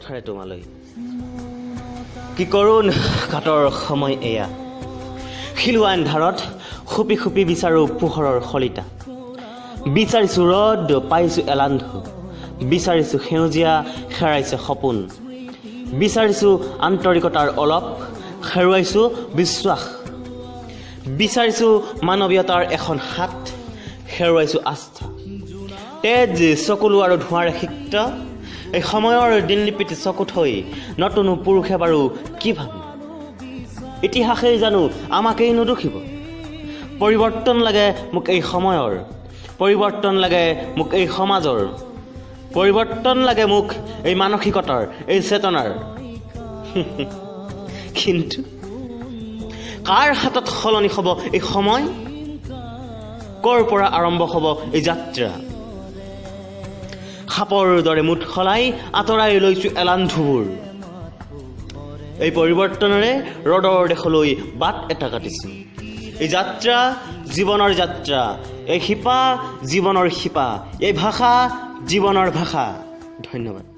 কথাৰে তোমালৈ। কি কৰুণ কাতৰ সময় এয়া! শিলুৱা এন্ধাৰত খুপি খুপি বিচাৰোঁ পোহৰৰ শলিতা। বিচাৰিছোঁ ৰ'দ, পাইছোঁ এলান্ধু। বিচাৰিছোঁ সেউজীয়া, হেৰাইছে সপোন। বিচাৰিছোঁ আন্তৰিকতাৰ অলপ, হেৰুৱাইছোঁ বিশ্বাস। বিচাৰিছোঁ মানৱীয়তাৰ এখন হাত, হেৰুৱাইছোঁ আস্থা। তেজ, চকুলো আৰু ধোঁৱাৰে সিক্ত এই সময়ৰ দিনলিপিত চকু থৈ নতুন পুৰুষে বাৰু কি ভাবিব? ইতিহাসেই জানো আমাকেই নুদুষিব? পৰিৱৰ্তন লাগে মোক এই সময়ৰ, পৰিৱৰ্তন লাগে মোক এই সমাজৰ, পৰিৱৰ্তন লাগে মোক এই মানসিকতাৰ, এই চেতনাৰ। কিন্তু কাৰ হাতত সলনি হ'ব এই সময়? ক'ৰ পৰা আৰম্ভ হ'ব এই যাত্ৰা? সাপৰ দৰে মুঠ সলাই আঁতৰাই লৈছোঁ এলান্ধুবোৰ। এই পৰিৱৰ্তনেৰে ৰ'দৰ দেশলৈ বাট এটা কাটিছোঁ। এই যাত্ৰা জীৱনৰ যাত্ৰা, এই শিপা জীৱনৰ শিপা, এই ভাষা জীৱনৰ ভাষা। ধন্যবাদ।